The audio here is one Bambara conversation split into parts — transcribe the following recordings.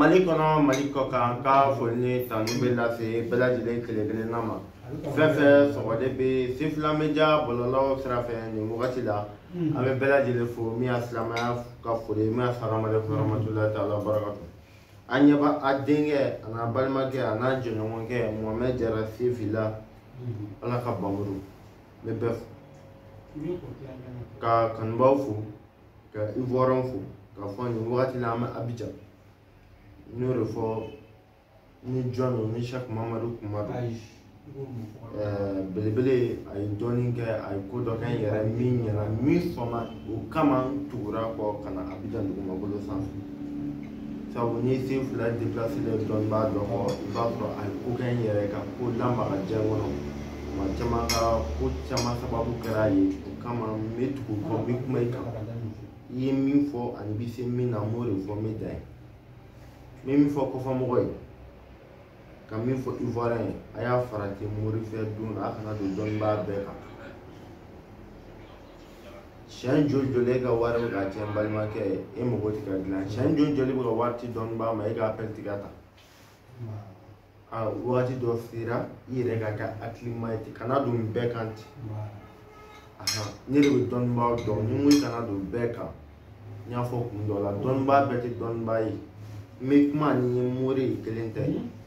Mali kɔnɔ, Mali kɔ kan, ka foli ni tanu bɛ lase bɛɛ lajɛlen kelen kelenna ma. Fɛn fɛn sɔgɔlen bɛ Sefila Media bɔlɔlɔ sira fɛ nin wagati la, an bɛ bɛɛ lajɛlen fo. Min y'a silamɛya ka foli, min y'a salamalekun warahmatulahi taala barakatu. An ɲɛ b'a a denkɛ a n'a balimakɛ a n'a jɛɲɔgɔnkɛ Mohamɛd Jara Sefila, Ala ka bamuru. N bɛ bɛɛ fo, ka kanubaw fo, ka Ivoirien fo, ka fɔ nin wagati la an bɛ Abidjan. N y'o de fɔ ni jɔn don, ni Cheikh Mamadu Kuma don. Belebele, a ye dɔɔnin kɛ, a ye ko dɔ kɛ n yɛrɛ min ɲɛna, min sɔnna o kama, n tugura kɔ ka na Abidjan dugumakolo sanfɛ. Sabu n'i sen fila déplacé len dɔnnibaa dɔ kɔ, i b'a sɔrɔ a ye ko kɛ n yɛrɛ ka ko lamaga diɲɛ kɔnɔ. Maa caman ka ko caman sababu kɛra a ye. O kama n bɛ tugu kɔ, n bɛ kuma i kan. I ye min fɔ ani i bɛ se min na, n b'o de fɔ, n bɛ dan yen. N bɛ min fɔ kɔfɛmɔgɔ ye, ka min fɔ Ivoirien ye, a y'a farati morifɛ don na, a kana don dɔnnibaa bɛɛ kan. Siɲɛ joli joli e ka wari bɛ ka tiɲɛ n balimakɛ ye, e mago tɛ ka dilan. Siɲɛ joli joli bɛ ka wari ci dɔnnibaa ma, e ka appel tɛ ka ta. A wagati dɔ sera, i yɛrɛ ka kɛ hakilima ye ten, kana don bɛɛ kan ten. Ne de bɛ dɔnnibaaw dɔn. Ni n ko i kana don bɛɛ kan, n y'a fɔ kun dɔ la, dɔnnibaa bɛɛ tɛ dɔnnibaa ye. N bɛ kuma ni ye mori ye, kelen tɛ.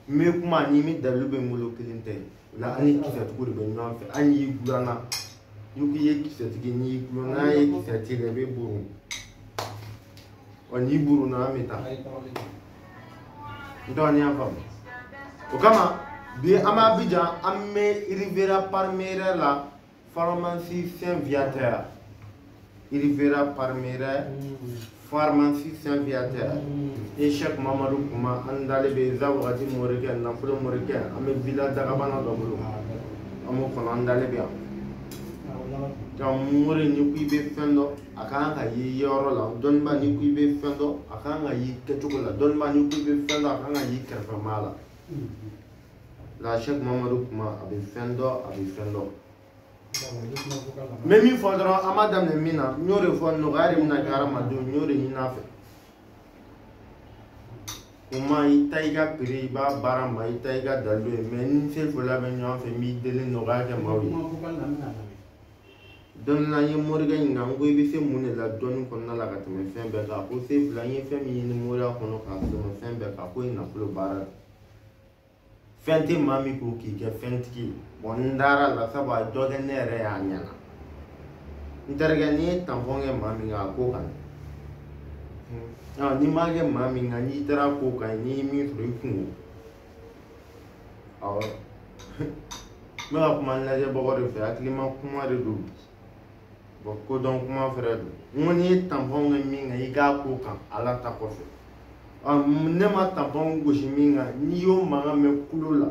N bɛ kuma ni min dalilu bɛ n bolo, kelen tɛ. O la an ni kisɛtigiw de bɛ ɲɔgɔn fɛ. An y'i gulanna, n'i ko i ye kisɛtigi, n'i y'i gulon, n'a ye kisɛ t'i la, i bɛ burun. Ɔ n'i burunna, an bɛ taa. N tɔgɔ, n'i y'a faamu. O kama bi an bɛ Abidjan, an bɛ Riviera Palmeraie la, pharmacie Saint-Viateur. Riviera Palmeraie, pharmacie Saint-Viateur. Ni Cheikh Mamadou Kuma, an dalen bɛ za wagati morikɛ nafolo morikɛ, an bɛ villa dagabana dɔ bolo, an b'o kɔnɔ, an dalen bɛ yan. Nka mori, ni ko i bɛ fɛn dɔn, a kan ka ye yɔrɔ la. Dɔnnibaa, ni ko i bɛ fɛn dɔn, a kan ka y'i kɛcogo la. Dɔnnibaa, ni ko i bɛ fɛn dɔn, a kan ka y'i kɛrɛfɛmaa la. La Cheikh Mamadou Kuma, a bɛ fɛn dɔn, a bɛ fɛn dɔn. N bɛ min fɔ dɔrɔn, an b'a daminɛ min na, n y'o de fɔ, nɔgɔya de bɛna kɛ hadamadenw, n y'o de ɲini a fɛ. Kuma i ta i ka pere, i b'a baara ma, i ta i ka dalilu ye. Mɛ ni Sefula bɛ ɲɔgɔn fɛ, n b'i deli, nɔgɔya kɛ maaw ye. Dɔnni la, n ye morikɛ ɲininka, n ko i bɛ se mun de la dɔnni kɔnɔna la ka tɛmɛ fɛn bɛɛ kan? Ko Sefula, n ye fɛn min ɲini moriya kɔnɔ ka tɛmɛ fɛn bɛɛ kan, k'o ye nafolo baara de. Fɛn tɛ maa min ko k'i kɛ fɛntigi ye. Bɔn, n dara la, sabu a ye dɔ kɛ ne yɛrɛ y'a ɲɛna. N terikɛ, n'i ye tampɔn kɛ maa min kan, a ko kan. N'i m'a kɛ maa min kan, n'i taara ko kan, n'i ye min sɔrɔ i kungo. Awɔ, n bɛ ka kuma n lajɛbagaw de fɛ, hakilima kuma de don bi. Bɔn, kodɔn kuma fɛnɛ don. N ko n'i ye tampɔn kɛ min kan, i k'a ko kan, Ala ta kɔfɛ. Ne ma tampɔn gosi min kan, n'i y'o mankan mɛn kulo la,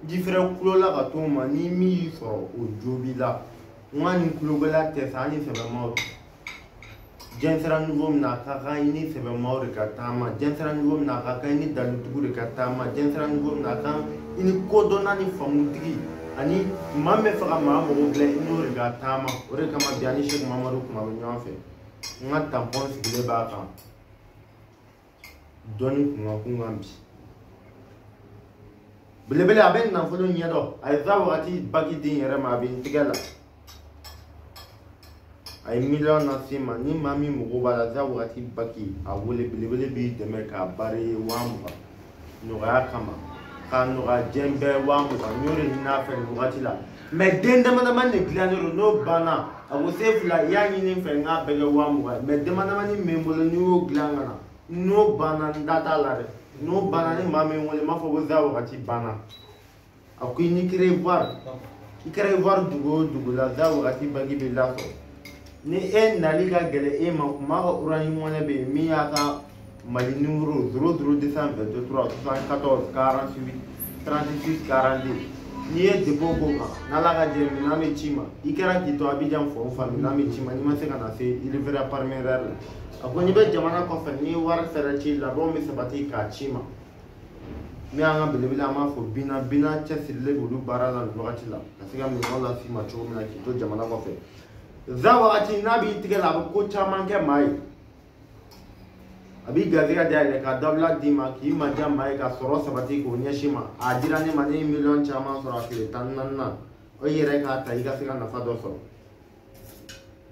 jifɛrɛ kulo la ka t'o ma, ni min y'i sɔrɔ, o jo b'i la. N k'a ni kulogɛlɛya tɛ sa, an ni sɛbɛmaw tɛ. Diɲɛ sera niveau min na, a ka kan i ni sɛbɛmaw de ka taama. Diɲɛ sera niveau min na, a ka kan i ni dalilutigiw de ka taama. Diɲɛ sera niveau min na, a ka kan i ni kodɔnna ni faamutigi ani maa min bɛ fɛ ka maa mago dilan, i n'o de ka taama. O de kama bi an ni Cheikh Mamadu Kuma bɛ ɲɔgɔn fɛ. N ka tampɔn sigilen b'a kan dɔnni kunkan kan bi. Belebele, a bɛ nafolo ɲɛdɔn, a ye za wagati baki den yɛrɛ ma, a bɛ n tigɛ la, a ye miliyɔn lase n ma. Ni maa min mago b'a la, za wagati baki, a wele, belebele b'i dɛmɛ k'a baara ye 20,000 nɔgɔya kama, k'a nɔgɔya diɲɛ bɛɛ 20,000. N y'o de ɲini a fɛ nin wagati la. Mɛ den dama dama de dilannen don, n'o banna, a ko Sefula, i y'a ɲini n fɛ, n k'a bɛɛ kɛ 20,000 ye. Mɛ dama damani min bɛ n bolo, n'i y'o dilan ka na, n'o banna, n da t'a la dɛ. N'o banna, ni maa min wele, n b'a fɔ ko za wagati banna. A ko i ni kɛra Ivoire, i kɛra Ivoire dugu o dugu la, za wagati bagi bɛ lasɔrɔ. Ni e nali ka gɛlɛn e ma, kuma ka Orange Money bɛ yen, min y'a ka Mali numéro 00 223 74 48 36 42. N'i ye dépôt k'o kan, n'Ala ka jɛ, minɛn bɛ ci ma. I kɛra k'i to Abidjan fan o fan, minɛn bɛ ci ma, n'i ma se ka na se Riviera Palmeraie la. A ko n'i bɛ jamana kɔfɛ, n'i ye wari fɛrɛ ci, labɛnw bɛ sabati k'a ci ma. Min y'an ka belebele, an b'a fɔ Bina, Bina cɛsirilen b'olu baara la nin wagati la, ka se ka minɛnw las'i ma cogo min na k'i to jamana kɔfɛ. Za wagati n'a b'i tigɛ la, a bɛ ko caman kɛ maa ye. A b'i garisɛgɛ dayɛlɛ ka dabila d'i ma k'i ma diya maa ye ka sɔrɔ sabati k'o ɲɛsin ma. A dira ne ma, ne ye miliyɔn caman sɔrɔ a tile 14 na. O yɛrɛ k'a ta i ka se ka nafa dɔ sɔrɔ.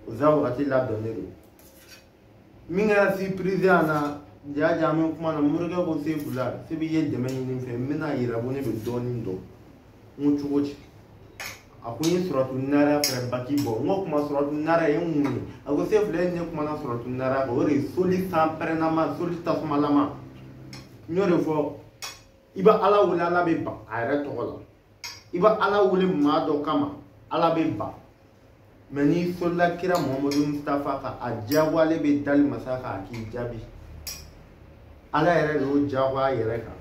O za wagati labɛnnen don. Min kɛra surprise an na, ja an bɛ kuma na, morikɛ ko Sefula, Sebi ye dɛmɛ ɲini n fɛ, n bɛna yira ko ne bɛ dɔɔnin dɔn. N ko cogo di? A ko n ye suratu nara fɛnɛ baki bɔ. N ko kuma suratu nara ye mun ye? A ko Sefula ye ne kumana suratu nara kan, o de ye soli sanpɛrɛnnama, soli tasumalama. N y'o de fɔ, i bɛ Ala wele, Ala bɛ ban a yɛrɛ tɔgɔ la. I bɛ Ala wele maa dɔ kama, Ala bɛ ban. Mɛ n'i solila kira Muhamadu Mustafa kan, a diyagoyalen bɛ dali masa kan a k'i jaabi. Ala yɛrɛ de y'o diyagoya a yɛrɛ kan.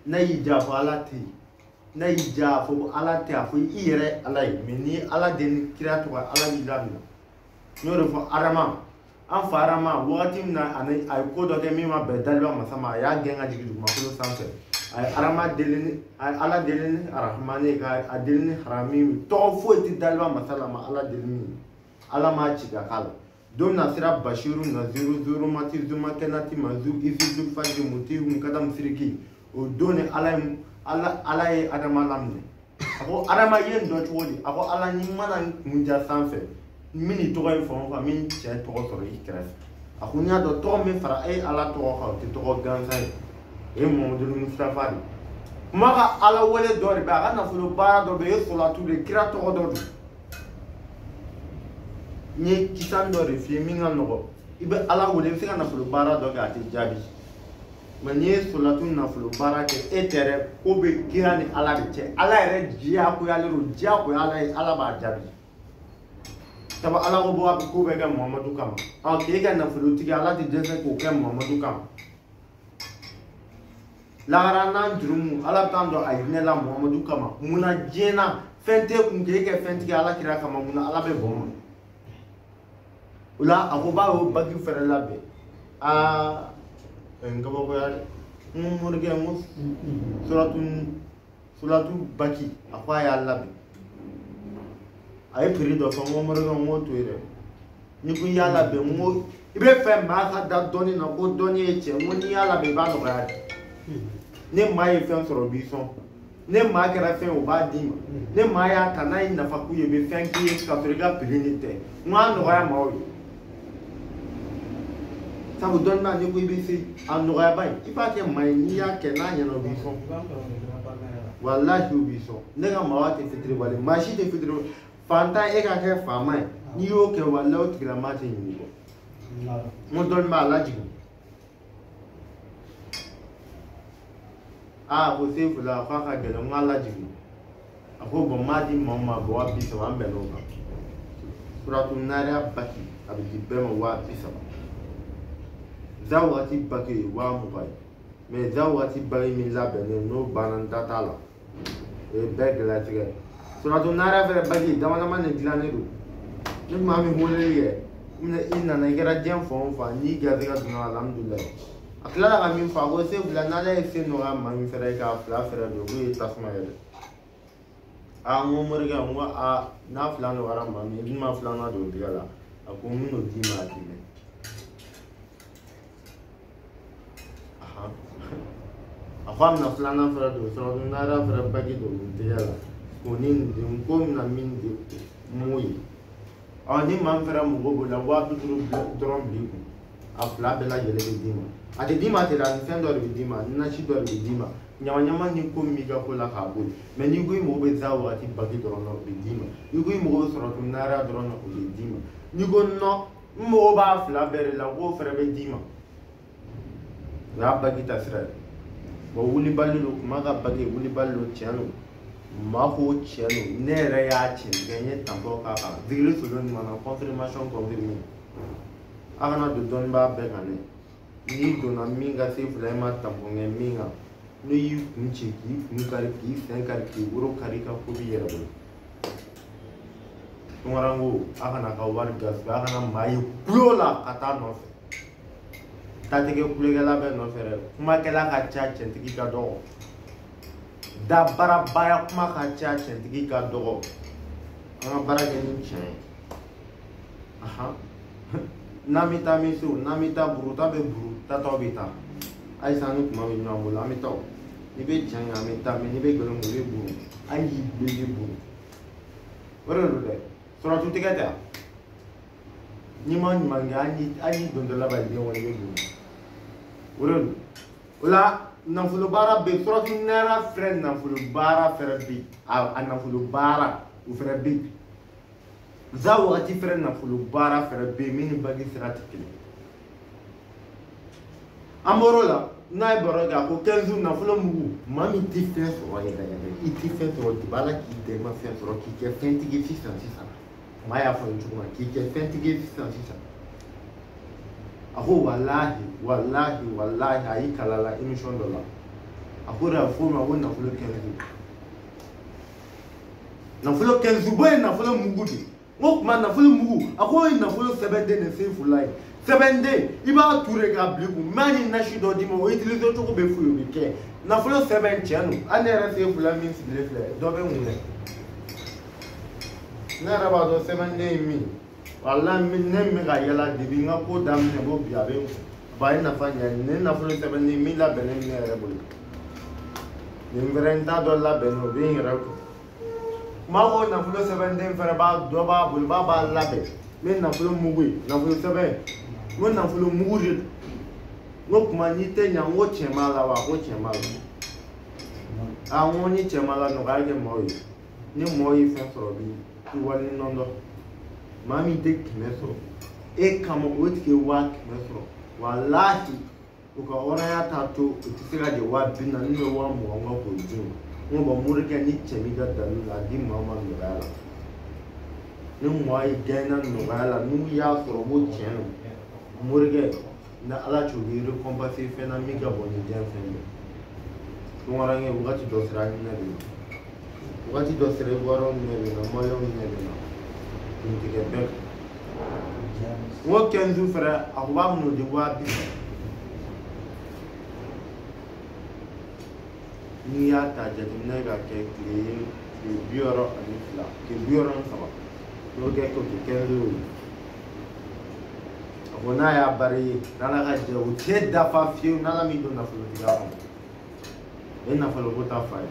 N'a y'i diya a fɔ Ala tɛ yen. N'a y'i diya a fɔ ko Ala tɛ, a fɔ i yɛrɛ Ala ye. Mɛ n'i ye Ala deli kira tɔgɔ, Ala b'i laminɛ. N y'o de fɔ Adama, an fa Adama, wagati min na a ye ko dɔ kɛ min ma bɛn daliba masa ma, a y'a gɛn ka jigin dugumakolo sanfɛ. A ye Adama deli ni, a ye Ala deli ni Arahamani ye, ka a deli ni Harami. Tɔgɔ foyi tɛ daliba masa la ma Ala deli min ye. Ala m'a ci ka k'a la. Don min na sera Basiru, Naziru, Zurumati, Zumakɛnati, Mazu, Isu, Zufaji, Mutihu, Kadam Siriki. O don ni Ala ye Ala ye Adama laminɛ. A ko Adama ye nin dɔn cogo di? A ko Ala, ni mana n kun ja sanfɛ, n bɛ n'i tɔgɔ ye fan o fan, n bɛ n cɛ tɔgɔ sɔrɔ i kɛrɛfɛ. A ko n y'a dɔn tɔgɔ min fara e Ala tɔgɔ kan, o tɛ tɔgɔ gansan ye. O ye Muhamadu Mustafa de ye. Kuma ka Ala wele dɔ de bɛ, a ka nafolo baara dɔ bɛ yen, e sɔlatu de, kira tɔgɔ dɔ don. N ye kisan dɔ de f'i ye min ka nɔgɔ. I bɛ Ala wele, i bɛ se ka nafolo baara dɔ kɛ, a tɛ jaabi. Mɛ n'i ye sɔlatu nafolo baara kɛ, e tɛ dɛ, ko bɛ kira ni Ala de cɛ. Ala yɛrɛ diyagoyalen don, diyagoya Ala ye, Ala b'a jaabi. Sabu Ala ko bɔ a bɛ ko bɛɛ kɛ Muhamadu kama. Ɔ k'e kɛ nafolotigi, Ala tɛ dɛsɛ k'o kɛ Muhamadu kama. Lahara n'an jurumu, Ala bɛ t'an dɔn a hinɛ la Muhamadu kama. Munna diɲɛ na fɛn t'e kun k'e kɛ fɛntigi Ala kira kama, munna Ala bɛ bɔn ma? O la a ko b'a y'o baki fɛnɛ labɛn. Aa n kabakoya dɛ. N ko morikɛ, n ko suratu baki, a ko a y'a labɛn. A ye prix dɔ fɔ, n ko morikɛ, n k'o to yen dɛ. N'i ko i y'a labɛn, n ko i bɛ fɛ maa ka da dɔnni na ko dɔnni ye tiɲɛ, n ko n'i y'a labɛn i b'a nɔgɔya de. Ne maa ye fɛn sɔrɔ o b'i sɔn. Ne maa kɛra fɛn o b'a d'i ma. Ne maa y'a ta n'a ye nafa k'u ye, o bɛ fɛn k'i ye k'a sɔrɔ i ka prix nin tɛ. N k'a nɔgɔya maaw ye. Sabu dɔnni b'a n'i ko i bɛ se a nɔgɔya ba ye, i b'a kɛ maa ye, n'i y'a kɛ n'a ɲɛna o b'i sɔn. Walahi o b'i sɔn. Ne ka maa tɛ fitiriwale, maa si tɛ fitiriwale. Fantan e ka kɛ faama ye, n'i y'o kɛ walahi o tigilamaa tɛ ɲinɛ i kɔ. N ko dɔnni b'a lajigin. Aa ko Sefula k'a ka gɛlɛn, n k'a lajigin. A ko bɔn n b'a di maa ma 30,000, an bɛnna o kan. Suratu nariya baki a bɛ di bɛɛ ma 30,000. Za wagati baki ye 20,000 ye. Mɛ za wagati baki min labɛnnen n'o banna n da t'a la. O ye bɛɛ gɛlɛya tigɛ. Suratu nariya fɛnɛ baki dama dama de dilannen don. Ni maa min weleli kɛ, i nana i kɛra diɲɛ fan o fan, n'i garisɛgɛ donna alhamdulilayi. A tilala ka min fɔ, a ko Sefula n'Ala ye se nɔgɔya maa min fɛnɛ ye k'a fila fɛrɛ don, k'o ye tasuma ye dɛ. Aa n ko morikɛ, n ko aa n'a fila nɔgɔyara maa min, i dun ma filanan don o tigɛ la. A ko n bɛn'o d'i ma a t'i mɛn. A ko a bɛna filanan fɛnɛ don, suratu nariya fɛnɛ baki don o tigɛ la. K'o ni nin di, n ko n bɛna min di m'o ye. Ɔ ni maa min fɛnɛ mago b'o la, 50,000 dɔrɔn bil'i kun. A fila bɛɛ lajɛlen bɛ d'i ma. A tɛ d'i ma ten dɛ, ani fɛn dɔ de bɛ d'i ma, nasi dɔ de bɛ d'i ma. Ɲama ɲama ni ko min b'i ka ko la k'a bɔ yen. Mɛ n'i ko i mago bɛ za wagati baki dɔrɔn na, o bɛ d'i ma. N'i ko i mago bɛ suratu nariya dɔrɔn na, o bɛ d'i ma. N'i ko nɔ, n mago b'a fila bɛɛ de la, k'o fɛnɛ bɛ d'i ma. O y'a baki ta sira ye. Bɔn wulibali don, kuma ka baki wulibali don, tiɲɛ don. Maa ko tiɲɛ don, ne yɛrɛ y'a tiɲɛ tigɛ, n ye tampɔn k'a kan. Zikiri solo ɲuman na, confirmation confirmée. A kana don dɔnnibaa bɛɛ kan dɛ. N'i donna min ka Sefula, i ma tampɔn kɛ min kan, n'o y'i kun ci k'i kun kari k'i sen kari k'i woro kari, i ka ko b'i yɛrɛ bolo. Tunkaranko, a kana ka wari gaspiller, a kana maa ye kulo la ka taa nɔfɛ. Tatigɛ kulokɛla bɛ nɔfɛ dɛ, kumakɛla ka ca cɛntigi ka dɔgɔ. Dabarabaya kuma ka ca cɛntigi ka dɔgɔ. An ka baara kɛ ni tiɲɛ ye. Ahan. N'an bɛ taa min so, n'an bɛ taa buru ta bɛ buru, tatɔ bɛ taa. Halisa ni kuma bɛ ɲɔgɔn bolo, an bɛ taa o. N'i bɛ tiɲɛ kan, an bɛ taa, mɛ n'i bɛ nkalon kan, i bɛ buru. Hali n'i bilen, i bɛ buru. O de don dɛ. Sɔrɔtu tigɛ tɛ yan. N'i ma ɲuman kɛ, hali n'i dontɔla b'a diɲɛ kɔnɔ, i bɛ buru. O de don. O la nafolo baara bɛ yen, sɔrɔtu nɛrɛ fɛnɛ nafolo baara fɛnɛ bɛ yen. A nafolo baara o fɛnɛ bɛ yen. Za wagati fɛnɛ nafolo baara fɛnɛ bɛ yen min ni bagi sira tɛ kelen. An bɔr'o la, n'a ye baro kɛ a ko 15 nafolo mugu, maa min tɛ fɛn sɔrɔ yɛrɛ yɛrɛ, i tɛ fɛn sɔrɔ depi Ala k'i da i ma fɛn sɔrɔ k'i kɛ fɛntigi sisan sisan. Maa y'a fɔ n ye cogo min na k'i kɛ fɛntigi ye sisan sisan. A ko walahi walahi walahi a y'i kala la émission dɔ la. A ko de a fɔ o ma ko nafolo 15. Nafolo 15 bɔ ye nafolo mugu de ye. N ko kuma nafolo mugu, a ko o ye nafolo sɛbɛnden de Sefula ye. Sɛbɛnden, i b'a ture k'a bila i kun, mɛ ni nasi dɔ d'i ma, o utiliser cogo bɛ f'u ye, o bɛ kɛ. Nafolo sɛbɛn tiɲɛ don, hali ne yɛrɛ Sefula min sigilen filɛ, dɔ bɛ n kun dɛ. Ne yɛrɛ b'a dɔn sɛbɛnden ye min ye. Walahi ne min bɛ ka yala depuis n ka ko daminɛ ko bi a bɛ n kun. Ba ye nafa ɲɛ, nin nafolo sɛbɛnden min labɛnnen bɛ ne yɛrɛ bolo. Nin fɛnɛ n t'a dɔn labɛnnen o bɛ n yɛrɛ kun. Kuma ko nafolo sɛbɛnden fɛnɛ b'a dɔ b'a bolo b'a b'a labɛn. N bɛ nafolo mugu ye, nafolo sɛbɛn. N ko nafolo mugu de don. N ko kuma n'i tɛ ɲa, n ko tiɲɛ b'a la wa? Ko tiɲɛ b'a la. Aa n ko ni tiɲɛ b'a la nɔgɔya kɛ maaw ye. Ni mɔgɔ ye fɛn sɔrɔ bi, i wali nɔndɔ. Maa min tɛ 100 sɔrɔ, e kama o tigi ye 100 000 sɔrɔ. Walahi u ka hɔrɔnya t'a to u tɛ se ka jɛ 40 000 bɛ 20 000 kɔ k'o d'i ma. N ko bɔn morikɛ ni cɛ b'i ka dalilu la, a di maa ma nɔgɔya la. Ni maa ye gɛnna nɔgɔya la, n'u y'a sɔrɔ ko tiɲɛ don, morikɛ ni Ala cɛ u b'i récompenser fɛn na min ka bon ni diɲɛ fɛn bɛɛ. Tunkaranke wagati dɔ sera an ɲɛ bɛ na. Wagati dɔ sera Ivoiriyɛnw ɲɛ bɛ na, Maliyɛnw ɲɛ bɛ na. Nin tɛ kɛ bɛɛ kan. N ko 15 fɛnɛ a ko b'a minɛ o di 30 000. N'i y'a ta jateminɛ ka kɛ tile 62, tile 63, n'o kɛ o tɛ 15 ye. A ko n'a y'a bari ye, n'Ala ka jɛ o tɛ dafa fiyewu n'Ala m'i don nafolotigiya kɔnɔ. O ye nafolo ko ta fa ye.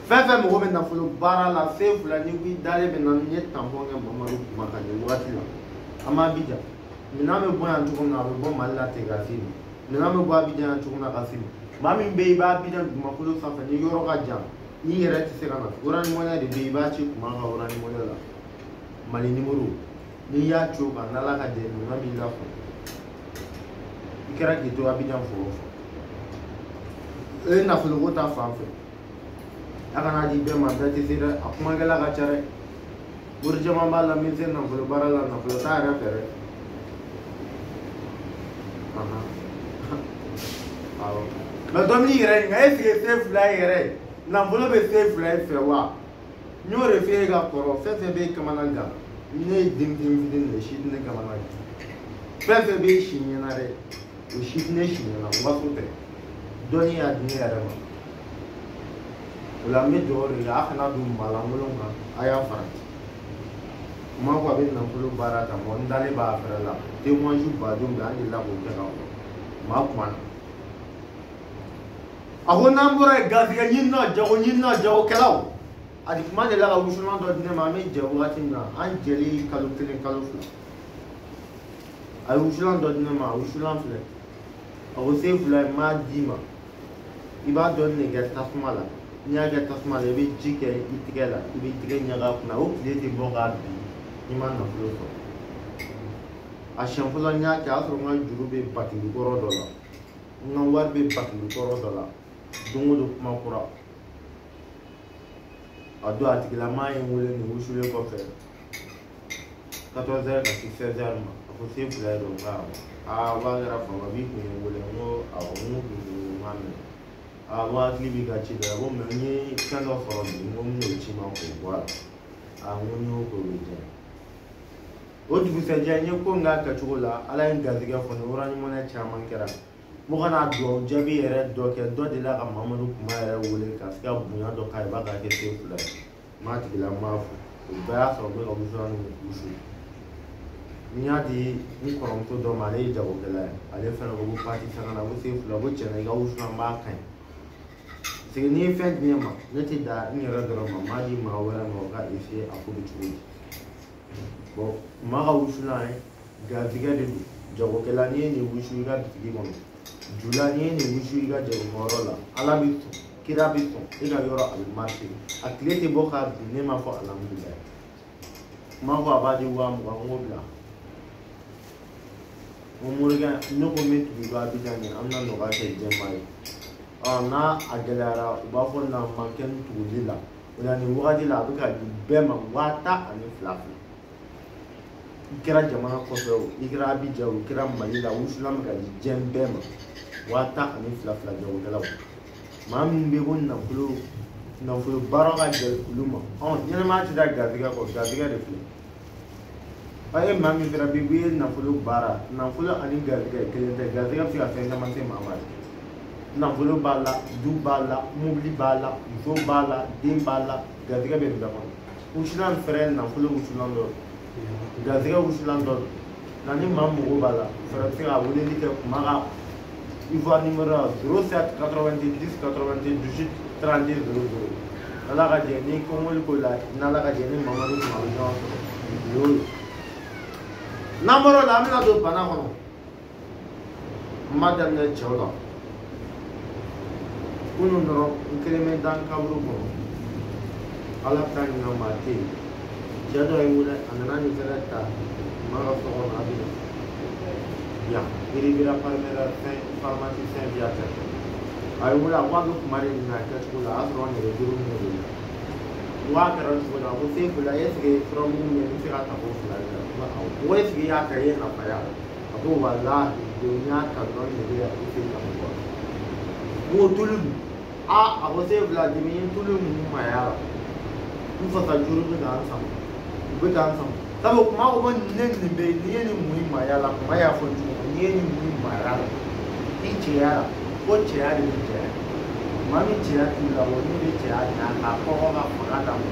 Fɛn fɛn mago bɛ nafolo baara la, Sefula n'i ko i dalen bɛ na, n ye tampon kɛ Mamadu kuma kan nin wagati la. An b'a bija. Minɛn bɛ bɔ yan cogo min na, a bɛ bɔ Mali la ten ka s'i ma. Minɛn bɛ bɔ Abijan yan cogo min na ka s'i ma. Maa min bɛ yen i b'a bijan dugumakolo sanfɛ ni yɔrɔ ka jan, n'i yɛrɛ tɛ se ka na, Orange Money de bɛ yen, i b'a ci kuma ka Orange Money la. Mali nimoro, n'i y'a ci o kan, n'Ala ka jɛ minɛn b'i lasɔrɔ. I kɛra k'i to Abijan foro fɔ. O ye nafoloko ta fan fɛ. A kana di bɛɛ ma, bɛɛ tɛ se dɛ, a kumakɛla ka ca dɛ. Wari caman b'a la min tɛ nafolo baara la, nafolo t'a yɛrɛ fɛ dɛ. Awɔ. Mɛ dɔ b'i yɛrɛ ɲininka, est ce que Sefula yɛrɛ nafolo bɛ Sefula fɛ wa? N y'o de f'e ye ka kɔrɔ, fɛn fɛn b'e kamana gan, ne ye denmisɛnnin fitinin de ye, si tɛ ne kamana gan. Fɛn fɛn b'e si ɲɛna dɛ, o si tɛ ne si ɲɛna, waso tɛ. Dɔnni y'a di ne yɛrɛ ma. O la n bɛ dugawu de kɛ, a kana don maalankolon kan, a y'a farati. Kuma ko a bɛ nafolo baara ta, mɔgɔ n dalen b'a fɛrɛ la. Témoignage badenw bɛ yen, an delila k'o kɛ ka kɔrɔ. Maa kumana. A ko n'an bɔra yen, garisɛgɛ ɲinina, jago ɲinina, jagokɛlaw. A di kuma delila ka wusulan dɔ di ne ma, an bɛ jɛ wagati min na, an jɛli kalo 1 kalo 2. A ye wusulan dɔ di ne ma, a wusulan filɛ. A ko Sefula n m'a d'i ma. I b'a dɔɔnin de kɛ tasuma la. N'i y'a kɛ tasuma la, i bɛ ji kɛ i tigɛ la, i b'i tigɛ ɲaga a kunna. O tile tɛ bɔ k'a bin n'i ma nafolo sɔrɔ. A siɲɛ fɔlɔ n y'a kɛ, a y'a sɔrɔ n ka juru bɛ batigi kɔrɔ dɔ la. N ka wari bɛ batigi kɔrɔ dɔ la. Don o don kuma kura. A don a tigilamaa ye n wele nin wusulen kɔfɛ. 14 heures ka se 16 heures ma. A ko Sefula ye don n ko awɔ. Aa n ko a kɛra faama b'i kun ye n wele, n ko awɔ, n ko kun ye n wele n k'a minɛ. Aa n ko hakili b'i ka ci la, n ko mɛ n ye fɛn dɔ sɔrɔ bi, n ko n bɛn'o ci ma k'o bɔ a la. Aa n ko n y'o k'o bɛ diya. O dugusɛjɛ n ye ko in k'a kɛcogo la, Ala ye n garisɛgɛ fɔ n ye, Orange Money caman kɛra. N ko kana dugawu jaabi yɛrɛ dɔ kɛ, dɔ delila ka Mamadu kuma yɛrɛ wele ka se ka bonya dɔ k'a ye, b'a ka kɛ Sefula ye. N m'a tigilamaa fo. O bɛɛ y'a sɔrɔ n bɛ ka wusulan ninnu wusu. N y'a di n kɔrɔmuso dɔ ma, ale ye jagokɛla ye, ale fana ko ko pati fɛngɛ na ko sen fila ko tiɲɛna i ka wusulan b'a ka ɲi. Parce que n'i ye fɛn di ne ma, ne tɛ da n yɛrɛ dɔrɔn ma, n b'a di maa wɛrɛ ma o ka essayer a ko bɛ cogo di. Bon, maa ka wusulan ye garijɛgɛ de don. Jagokɛla, n'i ye nin wusu i ka bitigi kɔnɔ, jula n'i ye nin wusu i ka jagokɛyɔrɔ la, Ala bɛ sɔn, kira bɛ sɔn, e ka yɔrɔ a bɛ marcher. A tile tɛ bɔ k'a bin ne m'a fɔ alhamdulilayi. N m'a fɔ a b'a di 20,000, n k'o bila. N ko morikɛ, ne ko n bɛ tugu i ka Abijan ɲɛ, an bɛna nɔgɔya kɛ jɛman ye. N'a a gɛlɛyara, u b'a fɔ na ma kɛ n tuguli la. O la nin wagati la a bɛ ka di bɛɛ ma 12,000 fila. I kɛra jamana kɔfɛ o, i kɛra Abijan o, i kɛra Mali la, wusulan bɛ ka di diɲɛ bɛɛ ma 12,000 fila jagokɛlaw. Maa min bɛ ko nafolo baara ka gɛlɛn olu ma, ɲɛnɛmaya tɛ taa garijɛgɛ kɔ, garijɛgɛ de filɛ. E maa min fana bɛ yen ko i ye nafolo baara, nafolo ani garijɛgɛ kelen tɛ, garijɛgɛ bɛ se ka fɛn caman se maa ma dɛ. Nafolo b'a la, du b'a la, mobili b'a la, muso b'a la, den b'a la, garijɛgɛ bɛ nin bɛɛ kɔnɔ. Wusulan fɛrɛ nafolo wusulan dɔ don, garijɛgɛ wusulan dɔ don. Nka ni maa mago b'a la, fɛrɛ bɛ se ka weleli kɛ kuma ka Ivoire numéro la 07 90 98 32 00. Ala ka jɛ ni kɔngɔli ko la, n'Ala ka jɛ ni Mamadu kuma bɛ ɲɔgɔn sɔrɔ. O y'o ye. N'an bɔra o la, an bɛna don bana kɔnɔ. N b'a daminɛ cɛw la. Kunun dɔrɔn n kelen bɛ da n kaburu kɔnɔ. Ala ta ɲinɛ maa tɛ yen. Cɛ dɔ ye n wele, a nana nin fɛnɛ ta maa ka so kɔnɔ a bɛ na. Yan, Riviera Palmera fɛn pharmacie Saint-Viateur. A ye n wele, a ko a bɛ kuma de ɲini a kɛcogo la, a y'a sɔrɔ nɛgɛjuru min bɛ la. N ko a kɛra cogo di? A ko sen fila, est ce que furamugu min bɛ n bɛ se ka ta ko fila de la? N ko awɔ. N ko est ce que i y'a ta i ye nafa y'a la? A ko walahi don n y'a ta dɔrɔn de bɛ i se ka bɔ. N ko tulu dun? A ko sen fila dimi n ye tulu mun may'a la. N fasa juru bɛ k'an sama. U bɛ k'an sama. Sabu kuma ko ko ne nin bɛ yen, n'i ye nin mun may'a la, kuma y'a fɔ cogo min, n'i ye nin mun may'a la, i cɛya la, ko cɛya de bɛ cɛya. Maa min cɛya t'u la, o min bɛ cɛya ta k'a kɔgɔ ka fanga d'a ma.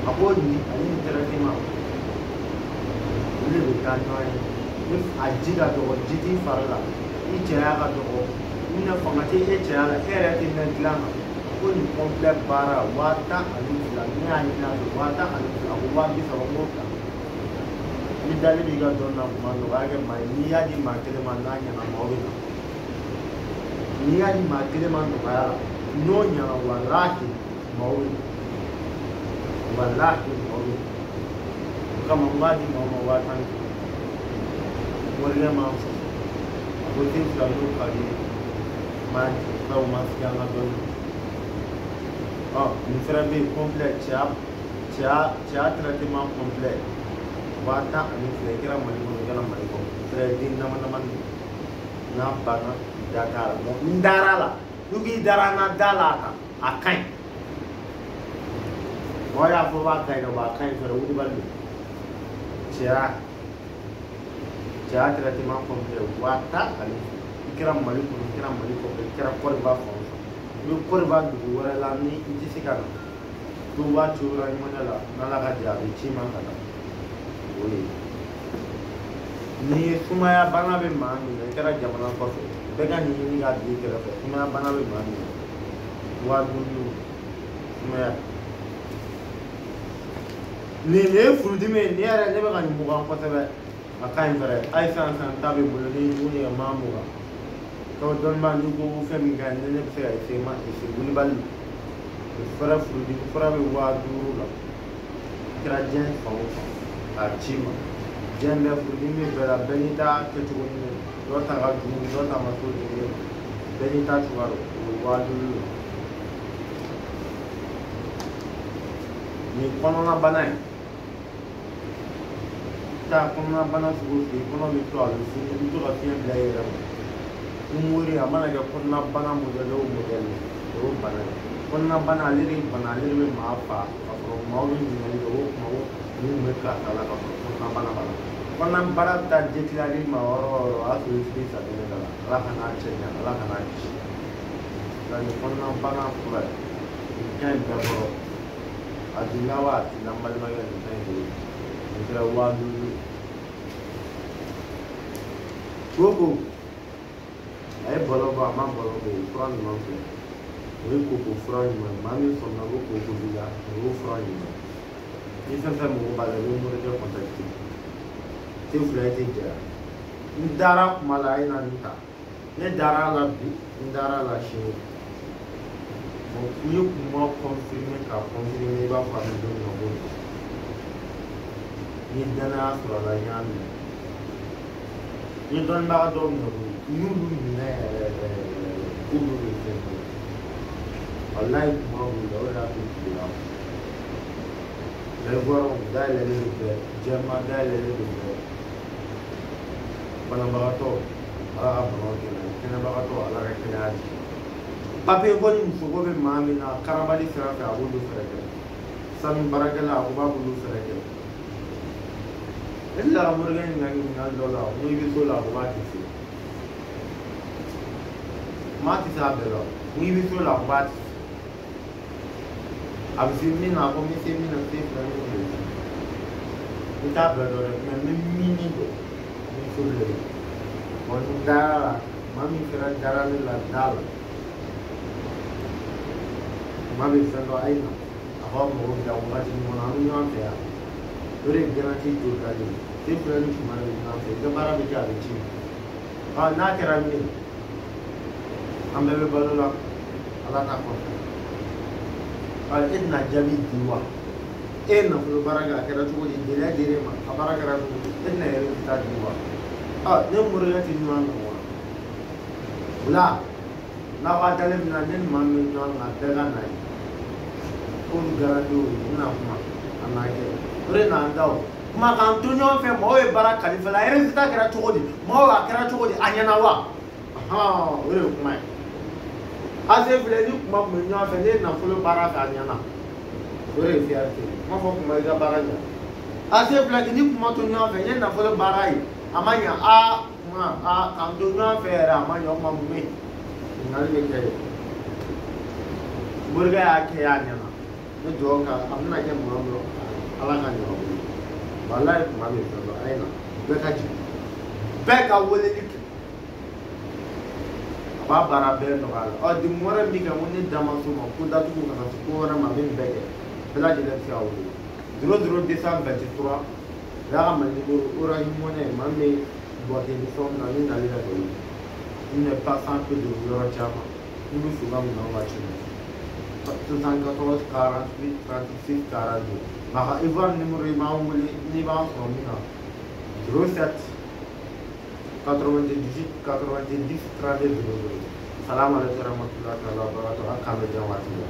A ko nin ani nin traitement, olu de bɛ taa ɲɔgɔn ye. Ni a ji ka dɔgɔ, ji t'i fari la, i cɛya ka dɔgɔ, i na fanga tɛ e cɛya la, e yɛrɛ tɛ mɛn dilan kan. Ko nin complet baara 12,000, ne y'a ɲini a fɛ 12,000, a ko 30,000, n k'o bila. Ni dalen b'i ka dɔnni na kuma nɔgɔya kɛ maa ye, n'i y'a di maa kelen ma n'a ɲɛna maaw bɛ na. N'i y'a di maa kelen ma nɔgɔya la, n'o ɲɛna walahi maaw bɛ na. Walahi maaw bɛ na. O kama n b'a di maaw ma 15,000. Morikɛ m'an sɔsɔ. A ko den fila n'o ka di ye, n b'a di, bawo ma sigi an ka dɔnni na. Nin fɛnɛ bɛ yen complet, cɛya traitement complet. 12,000, i kɛra Mali kɔnɔ, i kɛra Mali kɔnɔ. Fɛrɛ den dama damani don. N'a banna, da t'a la. Bon, n dar'a la. N'u k'i dara n na da la a kan, a ka ɲi. Mɔgɔ y'a fɔ b'a ka ɲi dɛ, a ka ɲi fɛrɛ wulibali don. Cɛya traitement complet 12,000. I kɛra Mali kɔnɔ, i kɛra Mali kɔfɛ, i kɛra Côte d'Ivoire fan o fan. I bɛ Côte d'Ivoire dugu wɛrɛ la ni i tɛ se ka na. Dɔw b'a ci yɔrɔ ɲuman la, n'Ala ka jɛ a bɛ ci ma ka taa. O ye ni sumaya bana bɛ maa min na, i kɛra jamana kɔfɛ, bɛɛ ka nin ɲini k'a bila i kɛrɛfɛ. Sumaya bana bɛ maa min na, 5,000 sumaya. Nin ye furudimi ye, nin yɛrɛ ne bɛ ka nin mugan kosɛbɛ, a ka ɲi fɛrɛ. Hali sisan sisan ta bɛ n bolo, ni mun ye maa mugan. Sabu dɔnnibaa n'i ko ko fɛn min ka ɲi, ni ne bɛ se ka essayer, ma essayer wulibali. O fɛrɛ furudimi fura bɛ 5,000 la. I kɛra diɲɛ fan o fan, k'a ci ma. Diɲɛ bɛɛ furudimi bɛɛ la, bɛɛ n'i ta kɛcogo ɲini. Dɔ ta ka jugu, dɔ ta ma s'o degré ma. Bɛɛ n'i ta cogoya don, o ye 5,000 ye. Nin kɔnɔna bana in, taa kɔnɔna bana sugu o sugu, i kɔnɔ bɛ to a bɛ funu, i bɛ to ka fiɲɛ bila i yɛrɛ ma. Umuri a mana kɛ kɔnɔna bana modèle o modèle, o y'o bana ye. Kɔnɔna bana ale de bana, ale de bɛ maa fa ka sɔrɔ maaw bɛ ɲininkali kɛ o kuma ko mun bɛ karisa la ka sɔrɔ kɔnɔna bana b'a la. Kɔnɔna bana bɛ taa déclarer ma yɔrɔ o yɔrɔ, o y'a sɔrɔ i sigi safinɛ da la. Ala ka n'a cɛ janya, Ala ka n'a kisi. Nka nin kɔnɔna bana fura ye, nin ka ɲi bɛɛ kɔrɔ. A t'i la wa a t'i la, n balimakɛ, nin ka ɲi bolo. Nin kɛra 5,000 ye. Koko a ye bɔlɔ bɔ a ma bɔlɔ bɔ o fura ɲuman filɛ o ye koko fura ɲuman ye maa min sɔnna ko koko b'i la o y'o fura ɲuman ye ni fɛn fɛn mago b'a la i bɛ morikɛ contacter te fila tɛ jɛya n dara kuma la a ye na nin ta ne dara a la bi n dara a la sini bon u ye kuma confirmer k'a confirmer i b'a fɔ a bɛ don min na ko bi ni danaya sɔrɔ a la n y'a minɛ n ye dɔnnibaga dɔw minɛ koyi n y'olu minɛ yɛrɛ yɛrɛ yɛrɛ k'olu bɛ fɛn dɔn walayi kuma b'u la o de y'a to tugula lɛgɔrɔw dayɛlɛlen don bɛɛ jɛman dayɛlɛlen don bɛɛ banabagatɔ ala ka banaw kɛnɛya kɛnɛbagatɔ ala ka kɛnɛya di papiye ko ni musoko bɛ maa min na karabali sira fɛ a b'olu fɛɛrɛ kɛ sanu baarakɛla a ko b'a b'olu fɛɛrɛ kɛ ne delila ka morikɛ ɲininka ɲininkali dɔ la ko i bɛ so la a ko b'a tɛ se maa tɛ se a bɛɛ la ko i bɛ so la a ko b'a tɛ se a bɛ se min na a ko n bɛ se min na se fila ni kelen n t'a bɛɛ dɔn dɛ mɛ n bɛ min dɔn n bɛ so de la wa n dara la maa min fɛnɛ dara ne la da la maa bɛ fɛn dɔn a ye na a b'aw mago bila wagati min kɔnɔ an bɛ ɲɔgɔn fɛ yan o de ye garanti totale ye te fila ni kuma de bɛ ɲɔgɔn fɛ i ka baara bɛ kɛ a bɛ ci n'a kɛra min ye an bɛɛ bɛ balo la ala ta kɔfɛ e tɛna jaabi di wa e ye nafolo baara kɛ a kɛra cogo di gɛlɛya dir'e ma a baara kɛra cogo di e tɛna résultat di wa ne morikɛ tɛ ɲɔgɔn kan wa o la n'aw ka dalen min na ne ni maa min bɛ ɲɔgɔn kan bɛɛ ka na ye k'olu garanti o ye n bɛna kuma a n'a kɛ o de n'an da o kuma k'an to ɲɔgɔn fɛ mɔgɔw ye baara kalifa la résultat kɛra cogo di mɔgɔw a kɛra cogo di a ɲɛna wa o de ye kuma ye ase filɛ ni kuma kun bɛ ɲɔgɔn fɛ ne ye nafolo baara kɛ a ɲɛna o de ye fierté ye n b'a fɔ kuma i ka baara ɲɛ ase filɛ ni kuma to ɲɔgɔn fɛ n ye nafolo baara ye a ma ɲɛ a kuma a k'an to ɲɔgɔn fɛ yɛrɛ a ma ɲɛ o kuma mun bɛ yen ɲininkali bɛ kɛ yen morikɛ y'a kɛ a ɲɛna ne dugawu kɛ a bɛna kɛ mɔgɔ bolo ala ka ɲɛ aw bolo walayi kuma bɛ fɛn dɔn a ye na bɛɛ ka jigin bɛɛ ka weleli kɛ a b'a baara bɛɛ nɔgɔya la ɔ degun wɛrɛ min kɛ ko ne da ma s'o ma ko datugu kana se ko wɛrɛ ma n bɛ nin bɛɛ kɛ bɛɛ lajɛlen bɛ se ka wele 00 223 o y'a ka mali numéro Orange Money maa min bɛ boîte ni fɛnw na ni nali ka gɛlɛn n bɛ passant pe don yɔrɔ caman n bɛ fɛ ka minɛnw ka ci 74 48 36 42 nka ka Ivoire numéro i b'an wele n'i b'an sɔrɔ min na 07 98 90 32 00. Salam alaikum warahmatullahi wabarakatuh. An k'an bɛ diɲɛ waati la.